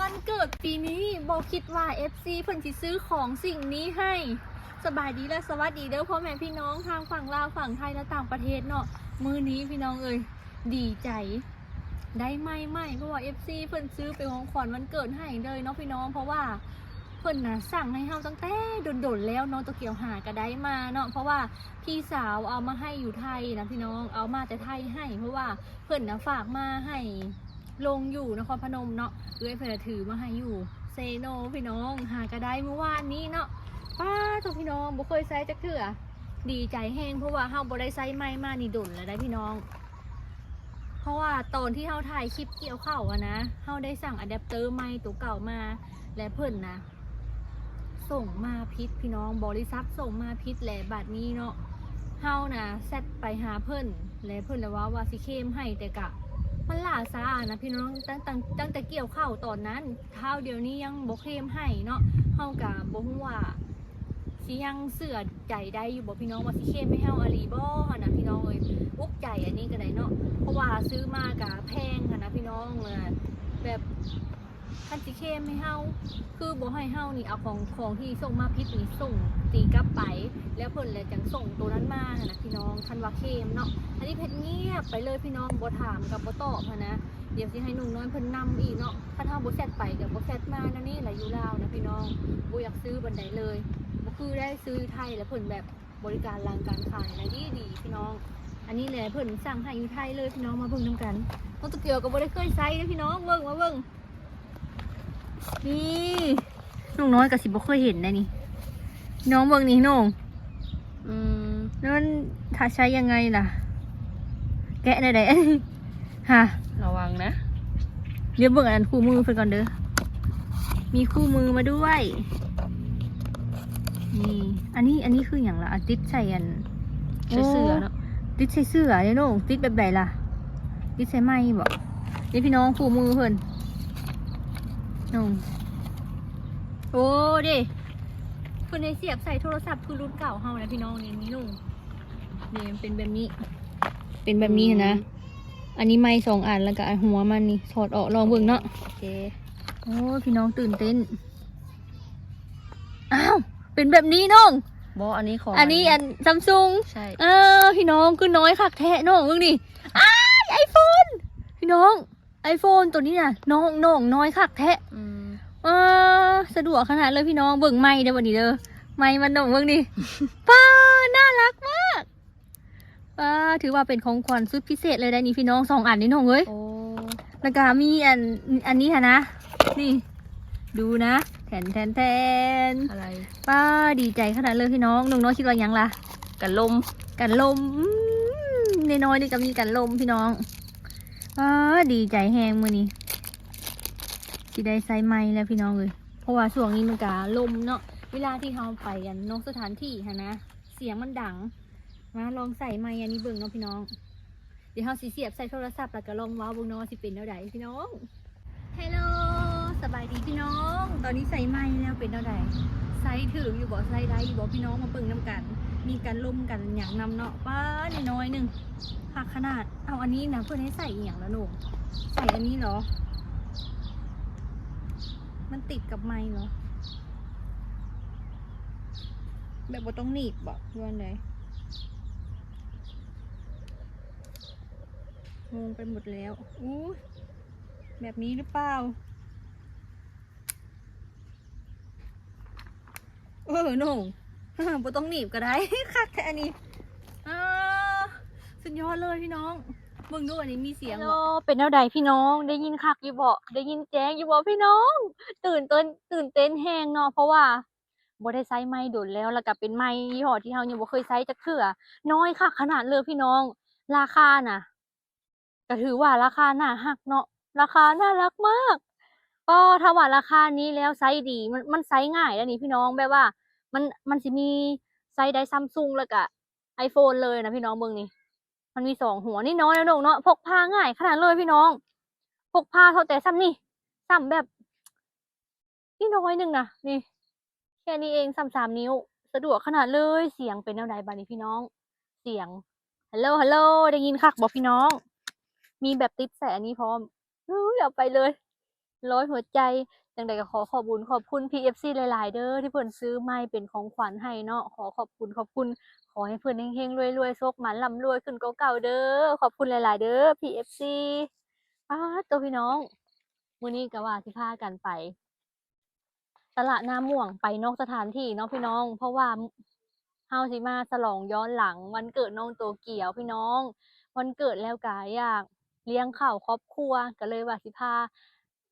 ວັນເກີດປີນີ້ບໍ່ຄິດວ່າເອັຟຊີເພິ່ນຊິຊື້ຂອງສິ່ງນີ້ໃຫ້. ສະບາຍດີ ແລະ ສະຫວັດດີເດີພໍ່ແມ່ພີ່ນ້ອງທາງຝັ່ງລາວ, ຝັ່ງໄທ ແລະ ຕ່າງປະເທດເນາະ. ມື້ນີ້ພີ່ນ້ອງເອີຍ ດີໃຈ ໄດ້ໄມໃໝ່ ເພາະວ່າເອັຟຊີເພິ່ນຊື້ເປັນຂອງຂວັນວັນເກີດໃຫ້ເລີຍເນາະພີ່ນ້ອງ. ເພາະວ່າເພິ່ນນະສັ່ງໃຫ້ເຮົາຕັ້ງແຕ່ດົນໆແລ້ວເນາະ, ໂຕກຽວຫາກໍໄດ້ມາເນາະ, ເພາະວ່າພີ່ສາວເອົາມາໃຫ້ຢູ່ໄທນະພີ່ນ້ອງ, ເອົາມາແຕ່ໄທໃຫ້ ເພາະວ່າເພິ່ນນະຝາກມາໃຫ້ ລົງຢູ່ນະຄອນພະນົມເນາະ, ເອື້ອຍເພິ່ນນະຖືມາໃຫ້ຢູ່ເຊໂນພີ່ນ້ອງ, ຫາກະໄດ້ມື້ວານນີ້ເນາະ. ປ້າໂທ້ ພີ່ນ້ອງ ບໍ່ເຄີຍໃຊ້ຈັກເທື່ອ, ດີໃຈແຮງ ເພາະວ່າເຮົາບໍ່ໄດ້ໃຊ້ໄມ້ມານີ້ດົນແລ້ວໄດ໋ພີ່ນ້ອງ. ເພາະວ່າຕອນທີ່ເຮົາຖ່າຍຄລິບກ່ຽວເຂົ້າຫັ້ນນະ, ເຮົາໄດ້ສັ່ງອາແດັບເຕີໄມ້ໂຕເກົ່າມາ ແລະ ເພິ່ນນະ ສົ່ງມາຜິດພີ່ນ້ອງ, ບໍລິສັດສົ່ງມາຜິດ ແລະ ບາດນີ້ເນາະ ເຮົານະແຊັດໄປຫາເພິ່ນ ແລະ ເພິ່ນລະເວົ້າວ່າຊິເຄມໃຫ້, ແຕ່ກະມັນຫຼ້າຊ້ານະພີ່ນ້ອງ. ຕັ້ງ ຕັ້ງ ຕັ້ງແຕ່ກ່ຽວເຂົ້າຕອນນັ້ນ ທ້າວດຽວນີ້ຍັງບໍ່ເຄມໃຫ້ເນາະ, ເຮົາກະບໍ່ຮູ້ວ່າຊິຍັງເຊື່ອໃຈໄດ້ຢູ່ບໍ່ພີ່ນ້ອງ ວ່າຊິເຄມໃຫ້ເຮົາອີ່ຫຼີບໍ່ຫັ້ນນະພີ່ນ້ອງເອີຍ. ອຸກໃຈອັນນີ້ກໍໄດ້ເນາະ, ເພາະວ່າຊື້ມາກະແພງຫັ້ນນະພີ່ນ້ອງ, ແບບ ຄັນຊິເຄມໃຫ້ເຮົາ ຄືບໍ່ໃຫ້ເຮົານີ້ເອົາຂອງ ຂອງທີ່ສົ່ງມາຜິດນີ້ສົ່ງຕີກັບໄປ ແລ້ວເພິ່ນແຫຼະຈັ່ງສົ່ງໂຕນັ້ນມາຫັ້ນນະພີ່ນ້ອງ, ຄັນວ່າເຄມເນາະ. ອັນນີ້ເພິ່ນງຽບໄປເລີຍພີ່ນ້ອງ, ບໍ່ຖາມກັບບໍ່ຕອບຫັ້ນນະ. ດຽວຊິໃຫ້ໜຸ່ມນ້ອຍເພິ່ນນຳອີກເນາະ, ຄັນເຮົາບໍ່ແຊັດໄປກໍບໍ່ແຊັດມາແນວນີ້ລະ, ຢູ່ລາວນະພີ່ນ້ອງ ບໍ່ຢາກຊື້ປານໃດເລີຍ. ບໍ່ຄືໄດ້ຊື້ຢູ່ໄທ ແລ້ວເພິ່ນແບບ ບໍລິການຫຼັງການຂາຍນະດີໆ ພີ່ນ້ອງ. ອັນນີ້ແຫຼະເພິ່ນສັ່ງໃຫ້ຢູ່ໄທເລີຍພີ່ນ້ອງ, ມາເບິ່ງນຳກັນ. ນ້ອງໂຕກຽວກໍບໍ່ໄດ້ເຄີຍໃຊ້ເດີພີ່ນ້ອງ, ເບິ່ງ ມາເບິ່ງ. ນີ້ ໜຸ່ມນ້ອຍກໍຊິບໍ່ເຄີຍເຫັນໄດ໋ນີ້. ນ້ອງເບິ່ງນີ້ໜຸ່ມ. ອືມ ແລ້ວມັນ ຖ້າໃຊ້ຍັງໄງລະ? ແກະແນວໃດ? ຮະ ລະວັງນະ. ດຽວເບິ່ງອັນຄູ່ມືເພິ່ນກ່ອນເດີ. ມີຄູ່ມືມາດ້ວຍ. ນີ້ ອັນນີ້ ອັນນີ້ຄືຫຍັງລະ? ອາ ຕິດໃສ່ອັນ ໃສ່ເສື້ອເນາະ. ໂອ້ ຕິດໃສ່ເສື້ອເດ້ນ້ອງ. ຕິດແບບໃດລະ? ຕິດໃສ່ໄມ້ບໍ? ນີ້ພີ່ນ້ອງ ຄູ່ມືເພິ່ນ. ນ້ອງ ໂອ້ ເດ້ ເພິ່ນໄດ້ສຽບໃສ່ໂທລະສັບຄືລຸ້ນເກົ່າເຮົານະພີ່ນ້ອງ. ນີ້ ນີ້ໜຸ່ມ. ນີ້ມັນເປັນແບບນີ້ ເປັນແບບນີ້ຫັ້ນນະ. ອືມ ອັນນີ້ໄມ້ສອງອັນ ແລ້ວກໍອັນຫົວມັນນີ້ຖອດອອກ ລອງເບິ່ງເນາະ. ໂອເຄ. ໂອ້ຍ ພີ່ນ້ອງ ຕື່ນເຕັ້ນ. ອ້າວ ເປັນແບບນີ້ນ້ອງ. ບໍ່ ອັນນີ້ຂອງ ອັນນີ້ ອັນ ອັນ Samsung. ໃຊ່. ເອີ ພີ່ນ້ອງ ຄືນ້ອຍຄັກແທ້ນ້ອງ ເບິ່ງນີ້. ອ້າຍ iPhone ພີ່ນ້ອງ. iPhone ໂຕນີ້ນະ ນ້ອງ ນ້ອງນ້ອຍຄັກແທ້. ອືມ ເອີ ສະດວກຂະໜາດເລີຍພີ່ນ້ອງ. ເບິ່ງໄມ້ເດີບັດນີ້ເດີ ໄມ້ມັນນ້ອງ ເບິ່ງນີ້. ປ້າ ໜ້າລັກມາກ. ປ້າ ຖືວ່າເປັນຂອງຂວັນສຸດພິເສດເລີຍໄດ໋ນີ້ພີ່ນ້ອງ, ສອງອັນນີ້ນ້ອງເອີຍ. ໂອ້ ແລ້ວກະມີອັນ ອັນນີ້ຫັ້ນນະ ນີ້ ດູນະ ແທນ ແທນ ແທນ ອະໄລ. ປ້າ ດີໃຈຂະໜາດເລີຍພີ່ນ້ອງ. ໜຸ່ມນ້ອຍຄິດວ່າຫຍັງລະ? ກັນລົມ ກັນລົມ. ອືມ ນ້ອຍໆນີ້ກໍມີກັນລົມພີ່ນ້ອງ. ອ້າ ດີໃຈແຮງມື້ນີ້ ຊິໄດ້ໃຊ້ໄມ້ແລ້ວພີ່ນ້ອງເອີຍ, ເພາະວ່າຊ່ວງນີ້ມັນກະລົມເນາະ. ເວລາທີ່ເຮົາໄປອັນນອກສະຖານທີ່ຫັ້ນນະ ສຽງມັນດັງ. ມາລອງໃສ່ໄມ້ອັນນີ້ເບິ່ງເນາະພີ່ນ້ອງ. ດຽວເຮົາຊິສຽບໃສ່ໂທລະສັບ ແລ້ວກໍລອງເວົ້າເບິ່ງເນາະວ່າຊິເປັນແນວໃດພີ່ນ້ອງ. ເຮໂລ ສະບາຍດີພີ່ນ້ອງ. ຕອນນີ້ໃສ່ໄມ້ແລ້ວເປັນແນວໃດ? ໃຊ້ຖືກຢູ່ບໍ່? ໃຊ້ໄດ້ຢູ່ບໍ່ພີ່ນ້ອງ? ມາເບິ່ງນຳກັນ. ມີກັນລົມກັນຫຍັງນຳເນາະ. ປ້າ ນ້ອຍໆໜຶ່ງ ຄັກຂະໜາດ. ເອົາ ອັນນີ້ນະ ເພິ່ນໃຫ້ໃສ່ອີ່ຫຍັງລະໜູ? ໃສ່ອັນນີ້ເຫລອ? ມັນຕິດກັບໄມ້ເຫລອ? ແບບບໍ່ຕ້ອງໜີບບໍ ຫຼືວ່າໃດ? ງົງໄປໝົດແລ້ວ. ອູ້ຍ ແບບນີ້ຫຼືເປົ່າ? ເອີ ໂນ ບໍ່ຕ້ອງໜີບກໍໄດ້. ຄັກແທ້ອັນນີ້. ເອີ ສຸດຍອດເລີຍພີ່ນ້ອງ. ເບິ່ງດູ ອັນນີ້ມີສຽງ. ໂອ ເປັນແນວໃດພີ່ນ້ອງ? ໄດ້ຍິນຄັກຢູ່ບໍ່? ໄດ້ຍິນແຈ້ງຢູ່ບໍ່ພີ່ນ້ອງ? ຕື່ນເຕັ້ນ ຕື່ນເຕັ້ນແຮງເນາະ ເພາະວ່າ ບໍ່ໄດ້ໃຊ້ໄມ້ດົນແລ້ວ ແລ້ວກະເປັນໄມ້ຍີ່ຫໍ້ທີ່ເຮົາຍັງບໍ່ເຄີຍໃຊ້ຈັກເທື່ອ. ນ້ອຍຄັກຂະໜາດເລີຍພີ່ນ້ອງ. ລາຄານະ ກະຖືວ່າລາຄາໜ້າຮັກເນາະ, ລາຄາໜ້າຮັກມາກ. ກໍຖ້າວ່າລາຄານີ້ແລ້ວໃຊ້ດີ ມັນ ມັນໃຊ້ງ່າຍແລ້ວນີ້ພີ່ນ້ອງ. ແບບວ່າມັນ ມັນຊິມີໃຊ້ໄດ້ Samsung ແລ້ວກະ iPhone ເລີຍນະພີ່ນ້ອງ. ເບິ່ງນີ້ ມັນມີສອງຫົວ. ນ້ອຍໆເນາະ ເນາະ ພົກພາງ່າຍຂະໜາດເລີຍພີ່ນ້ອງ. ພົກພາເທົ່າແຕ່ສ່ຳນີ້ ສ່ຳແບບ ນີ້ນ້ອຍໜຶ່ງນະ ນີ້ ແຄ່ນີ້ເອງ ສ່ຳສາມນິ້ວ ສະດວກຂະໜາດເລີຍ. ສຽງເປັນແນວໃດບາດນີ້ພີ່ນ້ອງ? ສຽງ ຮັລໂຫຼ ຮັລໂຫຼ ໄດ້ຍິນຄັກບໍ່ພີ່ນ້ອງ? ມີແບບຕິດໃສ່ອັນນີ້ພ້ອມ. ເອີຍ ເອົາໄປເລີຍ. ຮ້ອຍຫົວໃຈ. ຈັ່ງໃດກໍຂໍຂອບບຸນຂອບຄຸນ ພີ່ເອັຟຊີ ຫຼາຍໆເດີ ທີ່ເພິ່ນຊື້ໄມ້ເປັນຂອງຂວັນໃຫ້ເນາະ. ຂໍຂອບຄຸນຂອບຄຸນ ຂໍໃຫ້ເພິ່ນເຮັງໆລວຍໆ ໂຊກໝານລ່ຳລວຍຂຶ້ນກວ່າເກົ່າເດີ. ຂອບຄຸນຫຼາຍໆເດີ ພີ່ເອັຟຊີ. ປາດໂຕ ພີ່ນ້ອງ ມື້ນີ້ກໍວ່າຊິພາກັນໄປ ຕະຫຼາດໜ້າມ່ວງ ໄປນອກສະຖານທີ່ເນາະພີ່ນ້ອງ ເພາະວ່າເຮົາຊິມາສະຫຼອງຍ້ອນຫຼັງວັນເກີດນ້ອງໂຕກຽວພີ່ນ້ອງ. ວັນເກີດແລ້ວກະຢາກລ້ຽງເຂົ້າຄອບຄົວ ກະເລີຍວ່າຊິພາ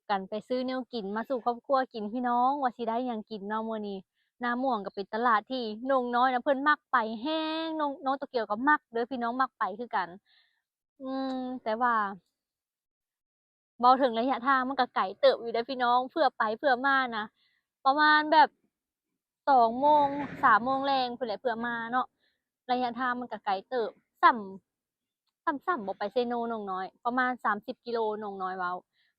ກັນໄປຊື້ແນວກິນມາສູ່ຄອບຄົວກິນພີ່ນ້ອງ ວ່າຊິໄດ້ຫຍັງກິນເນາະມື້ນີ້. ໜ້າມ່ວງກະເປັນຕະຫຼາດທີ່ນ້ອງນ້ອຍນະເພິ່ນມັກໄປແຮງ ນ້ອງ ນ້ອງໂຕກຽວກະມັກເດີພີ່ນ້ອງ ມັກໄປຄືກັນ. ອືມ ແຕ່ວ່າ ເວົ້າເຖິງໄລຍະທາງມັນກະໄກເຕີບຢູ່ເດ້ພີ່ນ້ອງ ເພື່ອໄປເພື່ອມານະ ປະມານແບບສອງໂມງ ສາມໂມງແລງພຸ້ນແຫຼະ ເພື່ອມາເນາະ. ໄລຍະທາງມັນກະໄກເຕີບ ສ່ຳ ສ່ຳໆບໍ່ໄປເຊໂນນ້ອງນ້ອຍ ປະມານສາມສິບກິໂລ ນ້ອງນ້ອຍເວົ້າ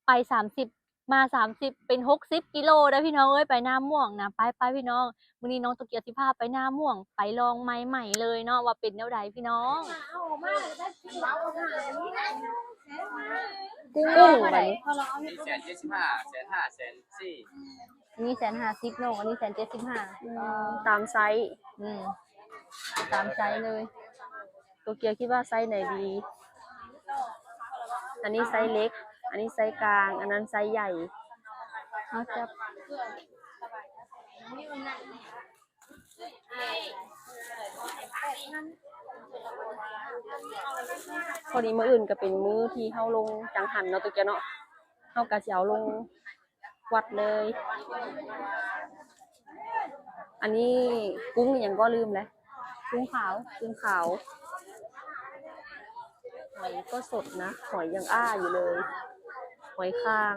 ໄປສາມສິບ ມາສາມສິບ ເປັນຫົກສິບກິໂລໄດ໋ພີ່ນ້ອງເອີຍ ໄປໜ້າມ່ວງນະ. ໄປໆ ພີ່ນ້ອງ ມື້ນີ້ນ້ອງໂຕກຽວຊິພາໄປໜ້າມ່ວງ ໄປລອງໄມ້ໃໝ່ເລີຍເນາະ ວ່າເປັນແນວໃດພີ່ນ້ອງ. ກຸ້ງ ອັນນີ້ແສນເຈັດສິບຫ້າ ແສນຫ້າ ແສນສີ່ ອັນນີ້ແສນຫ້າສິບນ້ອງ ອັນນີ້ແສນເຈັດສິບຫ້າ ອືມ ຕາມໄຊ ອືມ ຕາມໄຊເລີຍ. ໂຕກຽວຄິດວ່າໄຊໃດດີ? ອັນນີ້ໄຊເລັກ ອັນນີ້ໄຊກາງ ອັນນັ້ນໄຊໃຫຍ່. ເຮົາຈັບ ພໍດີມື້ອື່ນກະເປັນມື້ທີ່ເຮົາລົງຈັງຫັນເນາະ ໂຕກຽວເນາະ ເຮົາກະຊິເອົາລົງວັດເລີຍ. ອັນນີ້ກຸ້ງອີ່ຫຍັງກໍລືມແລ້ວ ກຸ້ງຂາວ ກຸ້ງຂາວ. ຫອຍກໍສົດນະ ຫອຍຍັງອ້າຢູ່ເລີຍ ຫອຍຄາງ.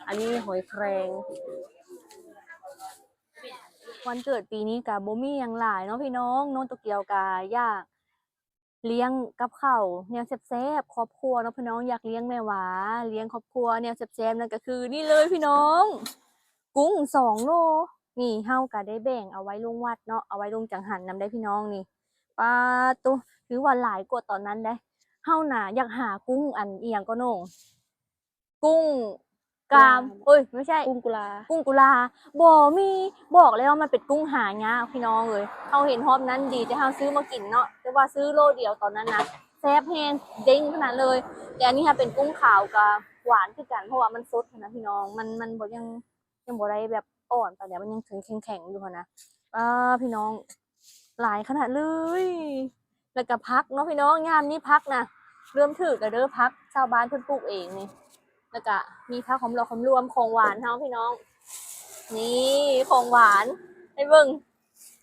ອັນນີ້ຫອຍແຄງ. ວັນເກີດປີນີ້ກະບໍ່ມີຫຍັງຫຼາຍເນາະພີ່ນ້ອງ ນ້ອງໂຕກຽວກະຢາກລ້ຽງກັບເຂົ້າແນວແຊບໆ ຄອບຄົວເນາະພີ່ນ້ອງ ຢາກລ້ຽງແມ່ຫວາ ລ້ຽງຄອບຄົວແນວແຊບໆ ນັ້ນກະຄືນີ້ເລີຍພີ່ນ້ອງ ກຸ້ງສອງໂລ. ນີ້ເຮົາກະໄດ້ແບ່ງເອົາໄວ້ລົງວັດເນາະ ເອົາໄວ້ລົງຈັງຫັນນຳໄດ໋ພີ່ນ້ອງນີ້. ປາດໂຕ ຖືວ່າຫຼາຍກວ່າຕອນນັ້ນໄດ໋. ເຮົານະຢາກຫາກຸ້ງອັນອີ່ຫຍັງກໍນ້ອງ ກຸ້ງກາມ ກຸລາ ໂອ້ຍ ບໍ່ໃຊ່ ກຸ້ງກຸລາ ກຸ້ງກຸລາ ບໍ່ມີ. ບອກແລ້ວວ່າມັນເປັນກຸ້ງຫາຍາກພີ່ນ້ອງເອີຍ ເຮົາເຫັນຮອບນັ້ນ ດີແຕ່ເຮົາຊື້ມາກິນເນາະ ແຕ່ວ່າຊື້ໂລດຽວຕອນນັ້ນນະ ແຊບແຮງ ເດ້ງຂະໜາດເລີຍ. ແຕ່ອັນນີ້ຫາເປັນກຸ້ງຂາວ ກະຫວານຄືກັນ ເພາະວ່າມັນສົດຫັ້ນນະພີ່ນ້ອງ ມັນ ມັນບໍ່ ຍັງ ຍັງບໍ່ໄດ້ແບບອ່ອນປານໃດ ມັນຍັງແຂງໆຢູ່ຫັ້ນນະ. ອາ ພີ່ນ້ອງ ຫຼາຍຂະໜາດເລີຍ. ແລ້ວກະຜັກເນາະພີ່ນ້ອງ ຍາມນີ້ຜັກນະເລີ່ມຖືກແລ້ວເດີ ຜັກຊາວບ້ານເພິ່ນປູກເອງນີ້. ແລ້ວກະມີຜັກຫອມຫຼວກຫອມລວມ ຂອງຫວານເຮົາພີ່ນ້ອງ. ນີ້ຂອງຫວານ ໃຫ້ເບິ່ງ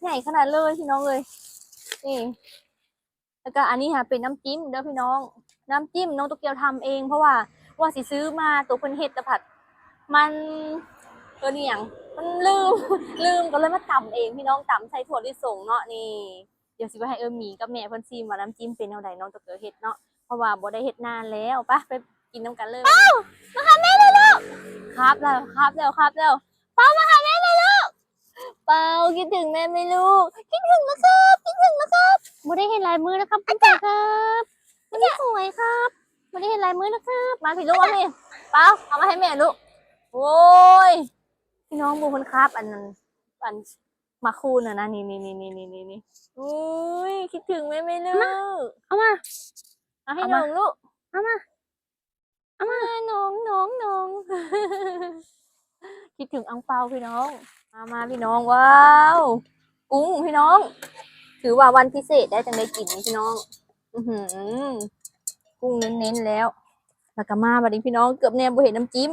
ໃຫຍ່ຂະໜາດເລີຍພີ່ນ້ອງເອີຍ ນີ້. ແລ້ວກະອັນນີ້ຫາເປັນນ້ຳຈິ້ມເດີພີ່ນ້ອງ ນ້ຳຈິ້ມນ້ອງໂຕກຽວທຳເອງ ເພາະວ່າ ວ່າຊິຊື້ມາໂຕເພິ່ນເຮັດ ແຕ່ພັດມັນ ເອີ້ນອີ່ຫຍັງ ມັນລືມ ລືມ ກໍເລີຍມາຕຳເອງພີ່ນ້ອງ ຕຳໃສ່ຖົ່ວລິສົງເນາະ. ນີ້ ດຽວຊິໄປໃຫ້ເອື້ອຍໝີກັບແມ່ເພິ່ນຊີມວ່ານ້ຳຈິ້ມເປັນແນວໃດ ນ້ອງໂຕກຽວເຮັດເນາະ ເພາະວ່າບໍ່ໄດ້ເຮັດນານແລ້ວ. ໄປ ໄປກິນນຳກັນເລີຍ. ເປົາ ມາຫາແມ່ແລ້ວລູກ ຄາບແລ້ວ ຄາບແລ້ວ ຄາບແລ້ວ. ເປົາ ມາຫາແມ່ແລ້ວລູກ ເປົາ ຄິດເຖິງແມ່ໄໝລູກ? ຄິດເຖິງນະຄັບ ຄິດເຖິງນະຄັບ ບໍ່ໄດ້ເຫັນຫຼາຍມື້ນະຄັບ ຄິດເຖິງຄັບ ບໍ່ໄດ້ສວຍຄັບ ບໍ່ໄດ້ເຫັນຫຼາຍມື້ນະຄັບ. ມາພີ້ລູກ ມາພີ້ ເປົາ ເອົາມາໃຫ້ແມ່ລູກ. ໂອ້ຍ ພີ່ນ້ອງ ເບິ່ງເພິ່ນຄາບອັນ ອັນ ໝາກຄູນນະ ນີ້ໆໆໆ. ໂອ້ຍ ຄິດເຖິງແມ່ໄໝລູກ ມາ ເອົາມາ ເອົາໃຫ້ນ້ອງລູກ ເອົາມາ ເອົາມາ ນ້ອງ ນ້ອງ ນ້ອງ. ຄິດເຖິງອັງເປົາພີ່ນ້ອງ. ມາ ມາພີ່ນ້ອງ ວ້າວ ກຸ້ງພີ່ນ້ອງ ຖືວ່າວັນພິເສດໄດ໋ ຈັ່ງໄດ້ກິນນີ້ພີ່ນ້ອງ. ອືຫື ກຸ້ງເນັ້ນໆແລ້ວ. ແລ້ວກະມາບັດນີ້ພີ່ນ້ອງ ເກືອບແນ່ບໍ່ເຫັນນ້ຳຈິ້ມ.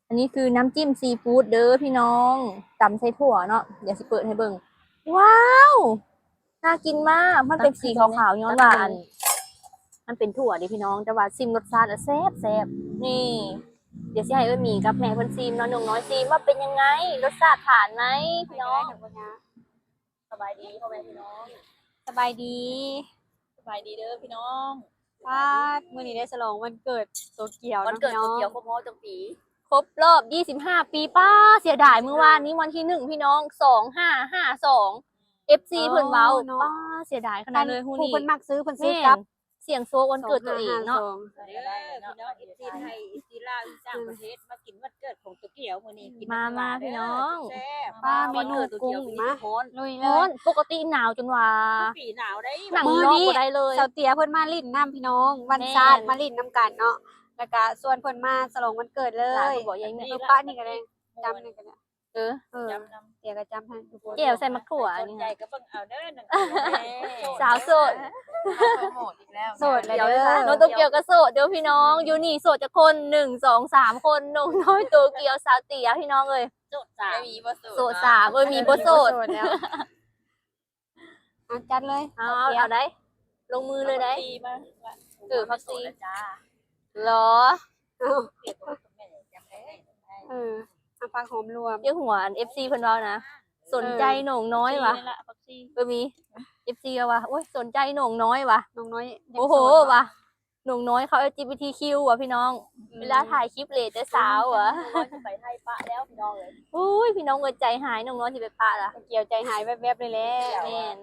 ອັນນີ້ຄືນ້ຳຈິ້ມຊີຟູດເດີພີ່ນ້ອງ ຕຳໃສ່ຖົ່ວເນາະ. ດຽວຊິເປີດໃຫ້ເບິ່ງ. ວ້າວ ໜ້າກິນມາກ ມັນເປັນສີຂາວໆ ຍ້ອນວ່າອັນ ມັນເປັນຖົ່ວເດ້ພີ່ນ້ອງ ແຕ່ວ່າຊິມລົດຊາດແລ້ວແຊບໆ. ນີ້ ດຽວຊິໃຫ້ເອື້ອຍໝີກັບແມ່ເພິ່ນຊີມເນາະ ນ້ອງນ້ອຍຊີມວ່າເປັນຍັງໄງ ລົດຊາດຜ່ານໄໝພີ່ນ້ອງ. ສະບາຍດີພໍ່ແມ່ພີ່ນ້ອງ ສະບາຍດີ ສະບາຍດີເດີພີ່ນ້ອງ. ປາດ ມື້ນີ້ໄດ້ສະຫຼອງວັນເກີດໂຕກຽວ ວັນເກີດໂຕກຽວ ເນາະພີ່ນ້ອງ ຄົບຮອບຈັກປີ? ຄົບຮອບຊາວຫ້າປີ. ປ້າ ເສຍດາຍ ມື້ວານນີ້ວັນທີໜຶ່ງພີ່ນ້ອງ ສອງຫ້າຫ້າສອງ ເອັຟຊີ ເພິ່ນເວົ້າ. ອໍ ເນາະ ປ້າ ເສຍດາຍຂະໜາດເລີຍ. ອັນ ຫູ້ ຜູ້ນີ້ ເພິ່ນມັກຊື້ ເພິ່ນຊື້ ແມ່ນ ກັບ ສ່ຽງໂຊກວັນເກີດຕົວເອງເນາະ. ເດີພີ່ນ້ອງ ເອັຟຊີໄທ ເອັຟຊີລາວ ຢູ່ຕ່າງປະເທດ ມາກິນວັນເກີດຂອງໂຕກຽວມື້ນີ້ ກິນ ມາ ມາ ມາ ພີ່ນ້ອງ ແຊບໆ. ປ້າ ເມນູກຸ້ງມາ ຮ້ອນ ລຸຍເລີຍ. ຮ້ອນ ປົກກະຕິໜາວຈົນວ່າ ທຸກປີໜາວໄດ໋ ນັ່ງ ມື້ນີ້ ນອກບໍ່ໄດ້ເລີຍ. ສາວເຕຍເພິ່ນມາຫຼິ້ນນຳພີ່ນ້ອງ ວັນຊາດ ແມ່ນ ມາຫຼິ້ນນຳກັນເນາະ ແລ້ວກະຊວນເພິ່ນມາສະຫຼອງວັນເກີດເລີຍ. ເອີ ປ້ານີ້ກໍໄດ້ ຈ້ຳນີ້ກໍໄດ້. ເອີ ເອີ ຈ້ຳນຳ ເຕຍກໍຈ້ຳໃຫ້ທຸກຄົນ. ແຈ່ວໃສ່ໝາກຖົ່ວນີ້ ສົນໃຈກໍເບິ່ງເອົາເດີ ສາວໂສດ ໂສດອີກແລ້ວ ໂສດແລ້ວເດີ. ນ້ອງໂຕກຽວກໍໂສດເດີພີ່ນ້ອງ ຢູ່ນີ້ໂສດຈັກຄົນ ໜຶ່ງ ສອງ ສາມ ຄົນ ນ້ອງນ້ອຍໂຕກຽວ ສາວເຕຍ ພີ່ນ້ອງເອີຍ. ໂສດສາມ ບໍ່ມີບໍ່ໂສດ ມີບໍ່ໂສດ ບໍ່ມີບໍ່ໂສດແລ້ວ. ອ່ະ ຈັດເລີຍ ເອົາ ເອົາໄດ໋ ລົງມືເລີຍໄດ໋. ເອີ ເຂົາຊິ ເອີ ເຂົາຊິ ເອີ ເອົາຜັກຫອມລວມ. ຢູ່ຫົວອັນ ເອັຟຊີ ເພິ່ນເວົ້ານະ ສົນໃຈໜົງນ້ອຍວ່າ ເອີ ມີ ເອັຟຊີ ເວົ້າວ່າ ໂອ້ຍ ສົນໃຈໜົງນ້ອຍວ່າ ໜົງນ້ອຍ ໂອ້ໂຫ ວ່າ ໜຸ່ມນ້ອຍເຂົາ ແອລຈີບີທີຄິວ ວ່ະພີ່ນ້ອງ ອືມ ເວລາຖ່າຍຄລິບເລແຕ່ສາວຫວະ ໜຸ່ມນ້ອຍຊິໄປໄທປະແລ້ວພີ່ນ້ອງເອີຍ. ໂອ້ຍ ພີ່ນ້ອງເອີຍ ໃຈຫາຍ ໜຸ່ມນ້ອຍຊິໄປປະລະ ກຽວໃຈຫາຍແວບໆເລີຍແຫຼະ. ແມ່ນ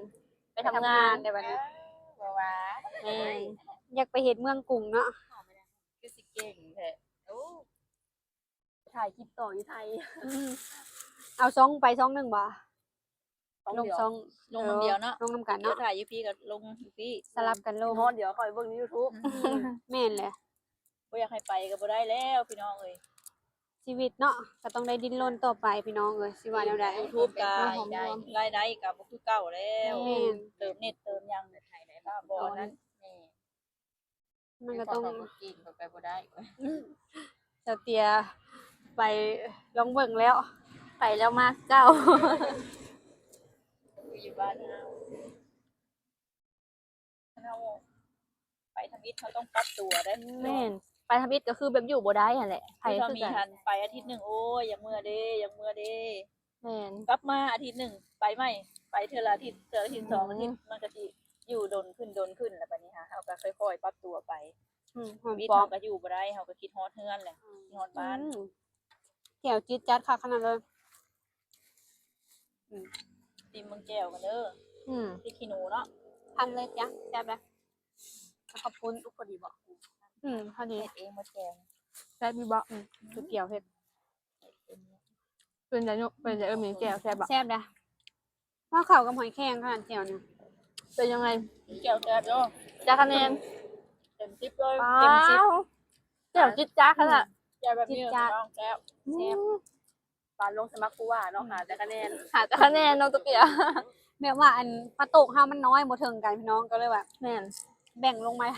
ໄປທຳງານ ໄປທຳງານແລ້ວບັດນີ້ ເອີ ບໍ່ວ່າ ແມ່ນ ຢາກໄປເຮັດເມືອງກຸງເນາະ ຄືຊິເກັ່ງແທ້. ໂອ້ ຖ່າຍຄລິບຕໍ່ຢູ່ໄທ ອືມ ເອົາຊ່ອງໄປຊ່ອງໜຶ່ງບໍ່? ຊ່ອງດຽວ ລົງຊ່ອງ ລົງນຳດຽວເນາະ ເອີ ລົງນຳກັນເນາະ ດຽວຖ່າຍຢູ່ພີ້ກໍລົງຢູ່ພີ້ ສະຫຼັບກັນລົງ. ຮອດດຽວຄ່ອຍເບິ່ງໃນຢູທູບ ອືມ ແມ່ນແຫຼະ ບໍ່ຢາກໃຫ້ໄປກໍບໍ່ໄດ້ແລ້ວພີ່ນ້ອງເອີຍ ຊີວິດເນາະ ກໍຕ້ອງໄດ້ດີ້ນລົນຕໍ່ໄປພີ່ນ້ອງເອີຍ ຊິວ່າແນວໃດ ຢູທູບກໍ ລາຍໄດ້ກໍບໍ່ຄືເກົ່າແລ້ວ ແມ່ນ ເຕີມເນັດເຕີມຫຍັງ ໄດ້ໄທໄດ້ບ້າບໍ່ນັ້ນ ແມ່ນ ມັນກໍຕ້ອງ ເຂົາກໍບໍ່ກິນ ເຂົາໄປບໍ່ໄດ້ ສາວເຕຍໄປລອງເບິ່ງແລ້ວ ໄປແລ້ວມາເກົ່າ ຢູ່ບ້ານເຮົາ ເຮົາໄປທຳອິດ ເຮົາຕ້ອງປັບຕົວເດ້. ແມ່ນ ໄປທຳອິດກໍຄືແບບຢູ່ບໍ່ໄດ້ຫັ້ນແຫຼະ ໃຜຄືກັນ ໄປອາທິດໜຶ່ງ ໂອ້ຍ ຢາກເມືອເດ້ ຢາກເມືອເດ້. ແມ່ນ ກັບມາອາທິດໜຶ່ງໄປໃໝ່ ໄປເທື່ອລະອາທິດ ເທື່ອອາທິດ ອືມ ສອງອາທິດ ມັນກໍຊິຢູ່ດົນຂຶ້ນ ດົນຂຶ້ນ ແລ້ວບັດນີ້ຫາ ເຮົາກໍຄ່ອຍໆປັບຕົວໄປ. ອືມ ເຮົາກໍຢູ່ບໍ່ໄດ້ ເຮົາກໍຄິດຮອດເຮືອນແຫຼະ ອືມ ຄິດຮອດບ້ານ. ອືມ ແຈ່ວຈິດຈັດຄັກຂະໜາດເລີຍ. ອືມ ຊີມເບິ່ງແຈ່ວກັນເດີ. ອືມ ຊິຂີ້ໜູເນາະ ພັນເລີຍຈ້ະ ແຊບເລີຍ. ເອົາເຂົ້າປຸ້ນສຸກພໍດີບໍ? ອືມ ພໍດີ ເຮັດເອງໝົດແກງ ແຊບຢູ່ບໍ? ອືມ ຄືກຽວເຮັດ ເປັນໃດເນາະ ເປັນໃດເອີຍ ມີແຈ່ວແຊບບໍ? ແຊບເດ້ ພໍເຂົ້າກັບຫອຍແຄງຂະໜາດແຈ່ວນີ້ ເປັນຍັງໄງ? ແຈ່ວແຊບເດີ ຈັກຄະແນນ? ເຕັມສິບເລີຍ ເຕັມສິບ ແຈ່ວຈິດຈັດຂະໜາດ ແຈ່ວແບບນີ້ ແຊບ ແຊບ ອືມ ບານລົງສະໝັກຜູ້ວ່າເນາະ ຫາແຕ່ຄະແນນ ຫາແຕ່ຄະແນນເນາະ ຕຸກກຽວ ແບບວ່າອັນປາໂຕກເຮົາມັນນ້ອຍ ບໍ່ເຖິງກັນພີ່ນ້ອງ ກໍເລີຍວ່າ ແມ່ນ ແບ່ງລົງມາ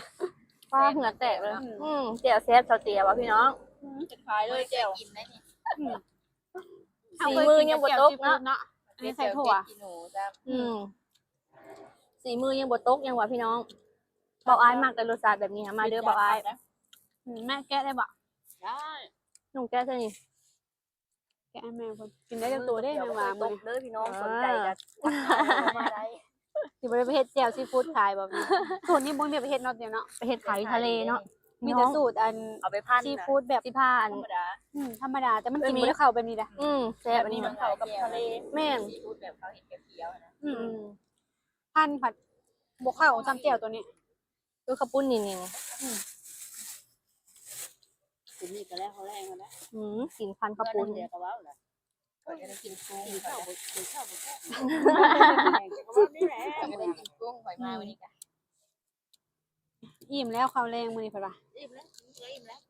ປາ ເຫື່ອແຕກເລີຍ. ອືມ ອືມ ແຈ່ວແຊບຊາວເຕຍວ່າພີ່ນ້ອງ ອືມ ສຸດທ້າຍເລີຍແຈ່ວ ອືມ ເຮົາເຄີຍກິນແຈ່ວຊີຟູດເນາະ ອັນນີ້ໃສ່ຖົ່ວ ອືມ ສີມືຍັງບໍ່ຕົກຫຍັງວ່າພີ່ນ້ອງ. ບ່າວອ້າຍມັກໄດ໋ ລົດຊາດແບບນີ້ ມາເດີບ່າວອ້າຍ. ອືມ ແມ່ແກະໄດ້ບໍ່? ໄດ້ ນ້ອງແກະໃສ່ນີ້ ແກະໃຫ້ແມ່ເພິ່ນ ກິນໄດ້ຈັກໂຕເດ້ ແມ່ວ່າມື້ນີ້ເດີພີ່ນ້ອງ ສົນໃຈກໍທັກທາຍເຂົ້າມາໄດ້ ຊິບໍ່ໄດ້ໄປເຮັດແຈ່ວຊີຟູດຂາຍບໍ່? ສູດນີ້ບໍ່ມີໃຜເຮັດເນາະ ດຽວເນາະ ໄປເຮັດຂາຍຢູ່ທະເລເນາະ ມີແຕ່ສູດອັນ ເອົາໄປພັນ ຊີຟູດແບບ ຊິຜ່ານ ທຳມະດາ ອືມ ທຳມະດາ ແຕ່ມັນກິນບໍ່ໄດ້ເຂົ້າແບບນີ້ນະ ອືມ ແຊບ ແບບນີ້ມັນເຂົ້າກັບທະເລ ແມ່ນ ຊີຟູດແບບເຂົາເຮັດຂຽວໆນະ ອືມ ອືມ ພັນພັດບໍ່ເຂົ້າສ່ຳແຈ່ວໂຕນີ້ ຄືເຂົ້າປຸ້ນນີ້ ນີ້ ອືມ ກິນນີ້ກໍແລ້ວ ເຂົ້າແລງແລ້ວນະ ອືມ ກິນພັນເຂົ້າປຸ້ນ ເດືອກໍເວົ້າລະ ຂ້ອຍກໍໄດ້ກິນກຸ້ງ ກິນເຂົ້າບໍ່ ກິນເຂົ້າບໍ່ແຊບ ແມ່ນ ແມ່ນ ກິນກຸ້ງ ຂ້ອຍມາມື້ນີ້ກະ ອີ່ມແລ້ວ ເຂົ້າແລງມື້ນີ້ເພິ່ນວ່າ ອີ່ມແລ້ວ ກິນແລ້ວອີ່ມແລ້ວ.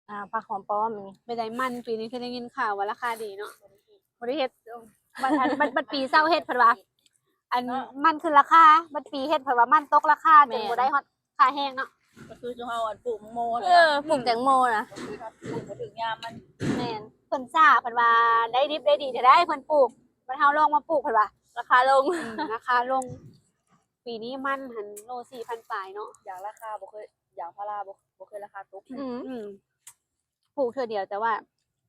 ອ່າ ຜັກຫອມປ້ອມນີ້ ເປັນໃດມັນປີນີ້ ຄືໄດ້ຍິນຂ່າວວ່າລາຄາດີເນາະ ບໍ່ໄດ້ເຮັດ ບັດ ບັດ ບັດປີເຊົາເຮັດເພິ່ນວ່າ ອັນມັນຂຶ້ນລາຄາ ບັດປີເຮັດເພິ່ນວ່າມັນຕົກລາຄາ ແມ່ນ ຈົນບໍ່ໄດ້ຮອດຄ່າແຮງເນາະ ກໍຄືຊຸມເຮົາ ອັນ ປູກແຕງໂມ ເອີ ປູກແຕງໂມນະ ກໍຄືຖ້າປູກບໍ່ຖືກຍາມມັນ ແມ່ນ ເພິ່ນຊ້າ ເພິ່ນວ່າໄດ້ດິບໄດ້ດີແທ້ໃດ ເພິ່ນປູກ ບັດເຮົາລອງມາປູກ ເພິ່ນວ່າລາຄາລົງ ອືມ ລາຄາລົງ. ປີນີ້ມັນຫັ້ນໂລສີ່ພັນປາຍເນາະ ຢາງລາຄາບໍ່ເຄີຍ ຢາງພາລາບໍ່ ບໍ່ເຄີຍລາຄາຕົກ ອືມ ອືມ ປູກເທື່ອດຽວ ແຕ່ວ່າ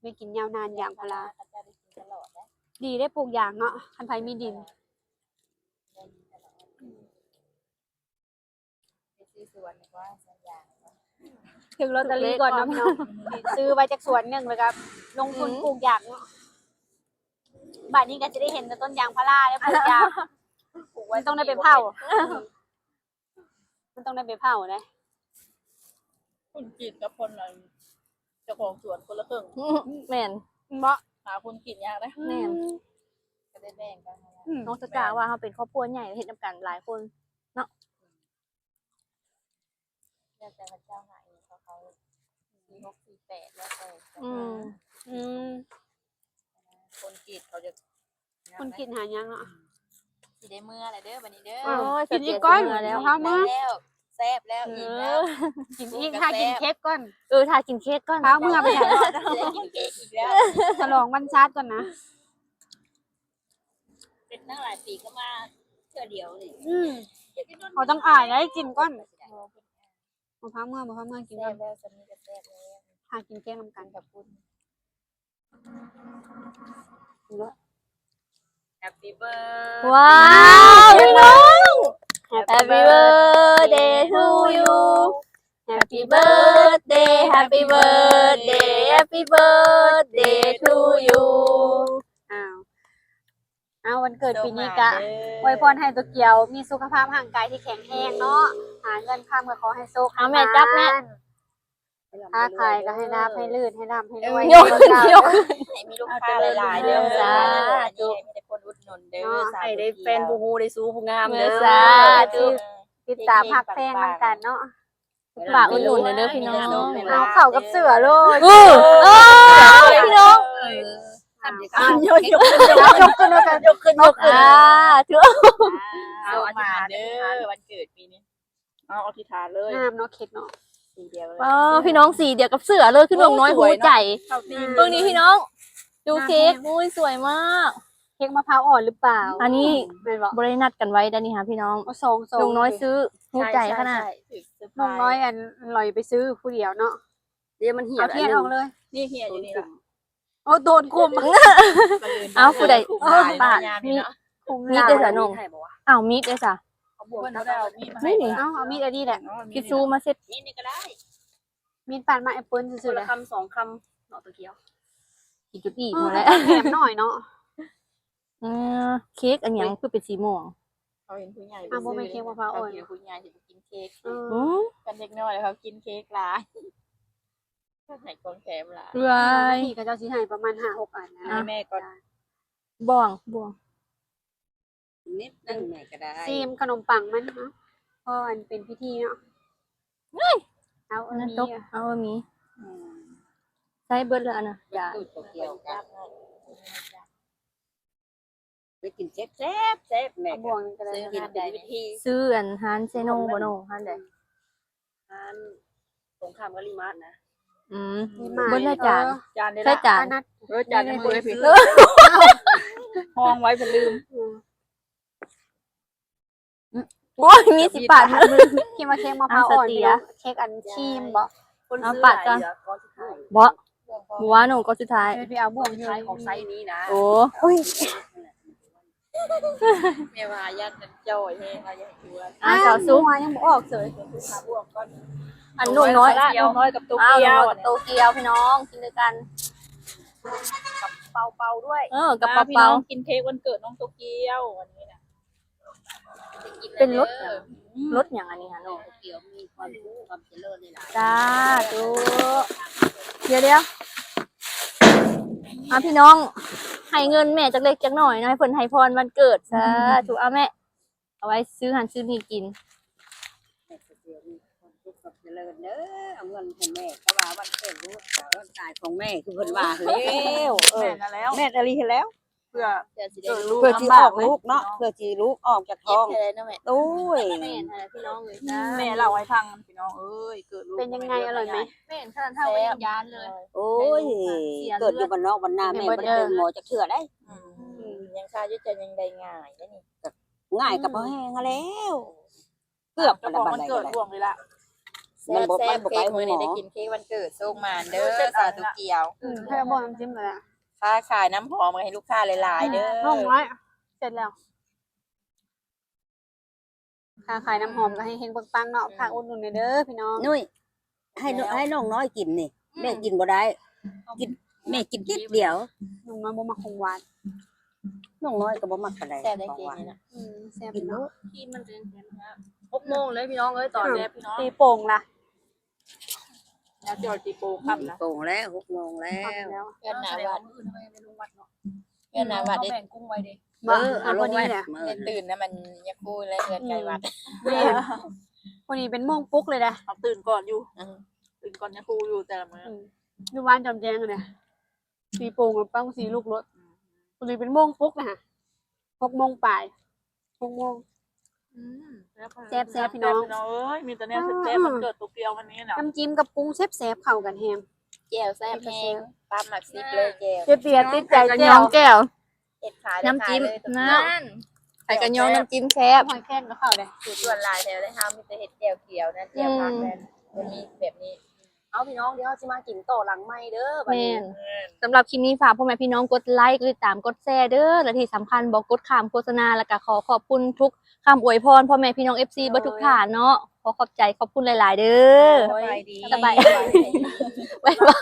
ໄດ້ກິນຍາວນານ ຢາງພາລາ ຢາງພາລາ ເຂົາເຈົ້າໄດ້ກິນຕະຫຼອດເດ້ ດີໄດ້ປູກຢາງເນາະ ຄັນໃຜມີດິນ ໄປຊື້ສວນດີກວ່າ ສວນຢາງ ຖືກລອດຕະລີກ່ອນເນາະ ພີ່ນ້ອງ ຊື້ໄວ້ຈັກສວນໜຶ່ງ ແລ້ວກໍລົງທຶນ ອືມ ປູກຢາງເນາະ. ບາດນີ້ກໍຈະໄດ້ເຫັນແຕ່ຕົ້ນຢາງພາລາ ແລະປູກຢາງ ປູກໄວ້ ມັນຕ້ອງໄດ້ໄປເຜົາ ອືມ ມັນຕ້ອງໄດ້ໄປເຜົາເດ້. ຄົນຈີນກັບຄົນ ອັນ ເຈົ້າຂອງສວນຄົນລະເຄິ່ງ. ແມ່ນ ເນາະ ຫາຄົນຈີນຍາກເດ້. ແມ່ນ ກໍໄດ້ແບ່ງກັນ. ອືມ ນອກຈາກວ່າເຮົາເປັນຄອບຄົວໃຫຍ່ ເຮັດນຳກັນຫຼາຍຄົນເນາະ. ແລ້ວແຕ່ເຂົາເຈົ້າໃຫ້ ເຂົາ ເຂົາສີ່ຫົກສີ່ແປດ ແລ້ວແຕ່. ອືມ ອືມ ຄົນຈີນເຂົາຈະ ຄົນຈີນຫາຍາກເນາະ. ອືມ ຊິໄດ້ເມືອແລ້ວເດີ ບັດນີ້ເດີ. ໂອ້ຍ ກິນອີກກ່ອນ ເມືອແລ້ວ ພາເມືອ ແຊບແລ້ວ ອີ່ມແລ້ວ. ກິນອີກ ຖ້າກິນເຄ້ກກ່ອນ. ເອີ ຖ້າກິນເຄ້ກກ່ອນ ພາເມືອໄປໃສ? ຊິໄດ້ກິນເຄ້ກອີກແລ້ວ ສະຫຼອງວັນຊາດກ່ອນນະ. ເປັນຕັ້ງຫຼາຍປີກໍມາເທື່ອດຽວນີ້. ອືມ ເຮົາຕ້ອງອາຍໄດ້ ກິນກ່ອນ. ບໍ່ພາເມືອ ບໍ່ພາເມືອ ກິນກ່ອນ. ແຊບແລ້ວ ສ່ຳນີ້ກໍແຊບແລ້ວ. ຫາກິນແກງນຳກັນກັບຄຸນ. Happy birthday ວ້າວ ພີ່ນ້ອງ Happy birthday to you. Happy birthday, happy birthday, happy birthday to you. ອ້າວ ເອົາ ວັນເກີດປີນີ້ກະອວຍພອນໃຫ້ໂຕກຽວມີສຸຂະພາບຮ່າງກາຍທີ່ແຂງແຮງເນາະ, ຫາເງິນຄຳກໍຂໍໃຫ້ໂຊກໃຫ້ໝານ, ຄ້າຂາຍກໍໃຫ້ລາບໃຫ້ລື່ນ ໃຫ້ລ່ຳໃຫ້ລວຍ, ໃຫ້ມີລູກຄ້າຫຼາຍໆເດີ, ສາທຸ, ໃຫ້ມີແຕ່ຄົນອຸດໜູນເດີ, ສາທຸ, ໃຫ້ໄດ້ແຟນຜູ້ຮູ້ໄດ້ຊູ້ຜູ້ງາມເດີ, ສາທຸ, ຕິດຕາມຮັກແພງນຳກັນເນາະ. ຝາກອຸດໜູນແດ່ເດີພີ່ນ້ອງ. ເອົາເຂົ້າກັບເສືອເລີຍ. ເອີ ເອີ ພີ່ນ້ອງ. ເອີ ຍົກຂຶ້ນ ຍົກຂຶ້ນ ຍົກຂຶ້ນ. ສາທຸ. ເອົາອະທິຖານເດີ ວັນເກີດປີນີ້. ເອົາອະທິຖານເລີຍ. ງາມເນາະ ເຄັກເນາະ. ສີດຽວເລີຍ. ອໍ ພີ່ນ້ອງ ສີດຽວກັບເສືອເລີຍ. ຄືນ້ອງນ້ອຍຮູ້ໃຈ. ເບິ່ງນີ້ພີ່ນ້ອງ. ດູເຄັກ. ອຸ້ຍ ສວຍມາກ. ເຄັກມະພ້າວອ່ອນຫຼືເປົ່າ? ອັນນີ້ແມ່ນບໍ່? ບໍ່ໄດ້ນັດກັນໄວ້ໄດ໋ນີ້ຫາພີ່ນ້ອງ. ເອົາສອງ ສອງ ນ້ອງນ້ອຍຊື້. ຮູ້ໃຈຂະໜາດ. ນ້ອງນ້ອຍອັນລອຍໄປຊື້ຜູ້ດຽວເນາະ. ດຽວມັນເຫ່ຍ. ເອົາທຽນອອກເລີຍ. ນີ້ເຫ່ຍຢູ່ນີ້ລະ. ໂອ້ ໂດນຄຸມ. ເອົາ ຜູ້ໃດ? ເອີ ບາດ. ມີດເດ້ຊະນ້ອງ. ເອົາມີດເດ້ຊະ. ເອົາມີດອັນນີ້ແຫຼະ. ທິດຊູມາເຊັດ. ມີດນີ້ກໍໄດ້. ມີດປາດໝາກແອັບເປິ້ນຊື່ໆ ຄົນລະຄຳສອງຄຳເນາະ ໂຕກຽວ. ກິນຈົນອີ່ມພຸ້ນແຫຼະ. ແຖມໜ້ອຍເນາະ. ເອີ ເຄັກອັນຫຍັງຄືເປັນສີມ່ວງ? ເຂົາເຫັນຜູ້ໃຫຍ່. ອ້າວ ບໍ່ແມ່ນເຄັກມະພ້າວອ່ອນ. ເຂົາເຫັນຜູ້ໃຫຍ່ຊິບໍ່ກິນເຄັກ. ເອີ ຄັນເດັກນ້ອຍເຂົາກິນເຄັກຫຼາຍ. ເຂົາໃຫ້ຂອງແຖມຫຼາຍ. ເອີຍ ເຂົາເຈົ້າຊິໃຫ້ປະມານຫ້າຫົກອັນນະ. ໃຫ້ແມ່ກ່ອນ. ບ່ວງ ບ່ວງ. ນິດໜຶ່ງແມ່ກໍໄດ້. ຊີມຂະໜົມປັງມັນເນາະ ເພາະອັນເປັນພິທີເນາະ. ເອີຍ ເອົາ ເອີ ມີ ເອົາ ເອີ ມີ. ອືມ ໃຊ້ເບິດແລ້ວອັນນະ. ຈ້າ ໄປກິນແຊບໆ ແມ່. ບ່ວງກໍໄດ້. ຊື້ອັນຮ້ານເຊໂນບໍ່ນ້ອງ ຮ້ານໃດ? ຮ້ານສົງຄາມກະລິມາດນະ. ອືມ ເບິດແລ້ວຈານ. ເອີ ຈານເດ້ລະ. ໃຊ້ຈານ. ເອີ ຈານຍັງບໍ່ໄດ້. ຫ້ອງໄວ້ເພິ່ນລືມ. ໂອ້ຍ ມີຊິປາດມື. ຄິດວ່າເຄັກມະພ້າວອ່ອນ. ເຄັກອັນຄຣີມບໍ? ເອົາປາດກ່ອນ. ບໍ່ ບໍ່ວ່ານ້ອງກໍສຸດທ້າຍ. ໄປເອົາບ່ວງຢູ່. ຂອງໄຊນີ້ນະ. ໂອ້ ໂອ້ຍ. ແມ່ວ່າຢ້ານມັນຈ່ອຍແຮງ ວ່າຢ່າໃຫ້ຕົວະ. ອ່າ ສາວສຸກ ຫົວຍັງບໍ່ອອກເສີຍ. ຫາບ່ວງກ່ອນ. ອັນໜຸ່ມນ້ອຍ ໜຸ່ມນ້ອຍກັບໂຕກຽວ. ອ່າ ໜຸ່ມນ້ອຍກັບໂຕກຽວ ພີ່ນ້ອງ ກິນດ້ວຍກັນ ກັບເປົາໆດ້ວຍ. ເອີ ກັບເປົາໆ. ພີ່ນ້ອງ ກິນເຄັກວັນເກີດນ້ອງໂຕກຽວ ອັນນີ້ນະ. ເປັນລົດຫຍັງ? ອືມ ລົດຫຍັງອັນນີ້ຫະນ້ອງ? ສາທຸ. ດຽວໆ ອ່າ ພີ່ນ້ອງ ໃຫ້ເງິນແມ່ຈັກເລັກຈັກໜ້ອຍເນາະ ໃຫ້ເພິ່ນໃຫ້ພອນວັນເກີດ. ສາທຸ. ເອົາແມ່ ເອົາໄວ້ຊື້ຫັ້ນຊື້ນີ້ກິນ. ເອົາເງິນໃຫ້ແມ່ ເພາະວ່າວັນເກີດລູກ ວັນຕາຍຂອງແມ່ ຄືເພິ່ນວ່າແລ້ວ. ເອີ ແມ່ນແລ້ວ ແມ່ນອີ່ຫຼີແລ້ວ. ເພື່ອ ເພື່ອຊິໄດ້ລູກ ເພື່ອຊິອອກລູກເນາະ ເພື່ອຊິລູກອອກຈາກທ້ອງ. ໂອ້ຍ ແມ່ນຫັ້ນແຫຼະພີ່ນ້ອງເອີຍ. ແມ່ເລົ່າໃຫ້ຟັງ ພີ່ນ້ອງເອີຍ ເກີດລູກເປັນຍັງໄງ ອະລ່ອຍໄໝ? ແມ່ນ ຂະໜາດເຮົາກໍຍັງຢ້ານເລີຍ. ໂອ້ຍ ເກີດຢູ່ບ້ານນອກບ້ານນາ ແມ່ບໍ່ໄດ້ເປັນໝໍຈັກເທື່ອໃດ໋. ອືມ ຍັງຄາຢູ່ໃຈ ຍັງໄດ້ງ່າຍເດ້ນີ້. ງ່າຍກໍບໍ່ແຮງຫັ້ນແລ້ວ. ເກືອບແລ້ວ ບັດນີ້ກໍໄດ້. ມັນບໍ່ ມັນບໍ່ໄປໂຮງໝໍ. ໄດ້ກິນເຄັກວັນເກີດ ໂຊກໝານເດີ ສາທຸກຽວ. ອືມ ໃຫ້ບໍ່ນ້ຳຈິ້ມກໍໄດ້. ຄ້າຂາຍນ້ຳຫອມໃຫ້ລູກຄ້າຫຼາຍໆເດີ. ອືມ ນ້ອງນ້ອຍ ເສັດແລ້ວ. ຄ້າຂາຍນ້ຳຫອມກໍໃຫ້ເຮັງປັງໆເນາະ. ອືມ ຝາກອຸດໜູນແດ່ເດີພີ່ນ້ອງ. ນຸ້ຍ ໃຫ້ ໃຫ້ນ້ອງນ້ອຍກິນນີ້. ອືມ ແມ່ກິນບໍ່ໄດ້. ກິນ ແມ່ກິນນິດດຽວ. ນ້ອງນ້ອຍບໍ່ມັກຂອງຫວານ. ນ້ອງນ້ອຍກໍບໍ່ມັກປານໃດ. ແຊບໄດ໋ ຂອງຫວານ. ອືມ ແຊບເນາະ. ຄຣີມມັນຈະເປັນແບບ ຫົກໂມງເລີຍພີ່ນ້ອງເອີຍ ຕອນ ແຊບພີ່ນ້ອງ ຕີໂປງລະ ແລ້ວຈອຍຕີໂປງຄ່ຳລະ ໂມງແລ້ວ ຫົກໂມງແລ້ວ ເຮືອນໜ້າວັດ ເຮືອນໜ້າວັດເດ້ ແບ່ງກຸ້ງໄວ້ເດ້ ເອີ ເອົາລົງໄວ້ ເຮັດຕື່ນນະ ມັນຍາຄູແລະເຮືອນໃກ້ວັດ ແມ່ນ ພໍດີເປັນໂມງປຸກເລີຍນະ ເຮົາຕື່ນກ່ອນຢູ່ ເອີ ຕື່ນກ່ອນຍາຄູຢູ່ແຕ່ລະມື້ ຢູ່ບ້ານຈອມແຈ້ງຫັ້ນນະ ຕີໂປງກັບປ້າງສີລຸກໂລດ ພໍດີເປັນໂມງປຸກນະ ຫົກໂມງປາຍ ຫົກໂມງ ອືມ ແຊບໆ ພີ່ນ້ອງ ແຊບໆ ພີ່ນ້ອງເອີຍ ມີແຕ່ແນວແຊບໆ ວັນເກີດໂຕກຽວວັນນີ້ນະ ນ້ຳຈິ້ມກັບກຸ້ງແຊບໆ ເຂົ້າກັນແຮງ ແຈ່ວແຊບແຮງ ປາໝາກຊິບເລີຍແຈ່ວ ເຈເຕີຍຕິດໃຈແຈ່ວ ແຈ່ວ ເຮັດຂາຍ ນ້ຳຈິ້ມ ເລີຍ ນັ້ນ ໃຜກະຍອງນ້ຳຈິ້ມແຊບ ຫອຍແຄງກໍເຂົ້າເດ້ ສູດສ່ວນຫຼາຍແຖວໃນເຮົາມີແຕ່ເຮັດແຈ່ວຂຽວນະ ແຈ່ວຜັກນັ້ນ ບໍ່ມີແບບນີ້ ເອົາພີ່ນ້ອງ ດຽວເຮົາຊິມາກິນຕໍ່ຫຼັງໄມເດີບັດນີ້ ແມ່ນ ສຳລັບຄລິບນີ້ຝາກພໍ່ແມ່ພີ່ນ້ອງກົດໄລ ກົດຕິດຕາມ ກົດແຊເດີ ແລະທີ່ສຳຄັນບໍ່ກົດຂ້າມໂຄສະນາ ແລ້ວກະຂໍຂອບຄຸນທຸກຄຳອວຍພອນພໍ່ແມ່ພີ່ນ້ອອງ ເອັຟຊີ ເບິດທຸກທ່ານເນາະ ຂໍຂອບໃຈຂອບຄຸນຫຼາຍໆ ເດີ ສະບາຍດີ ສະບາຍ ບາຍບາ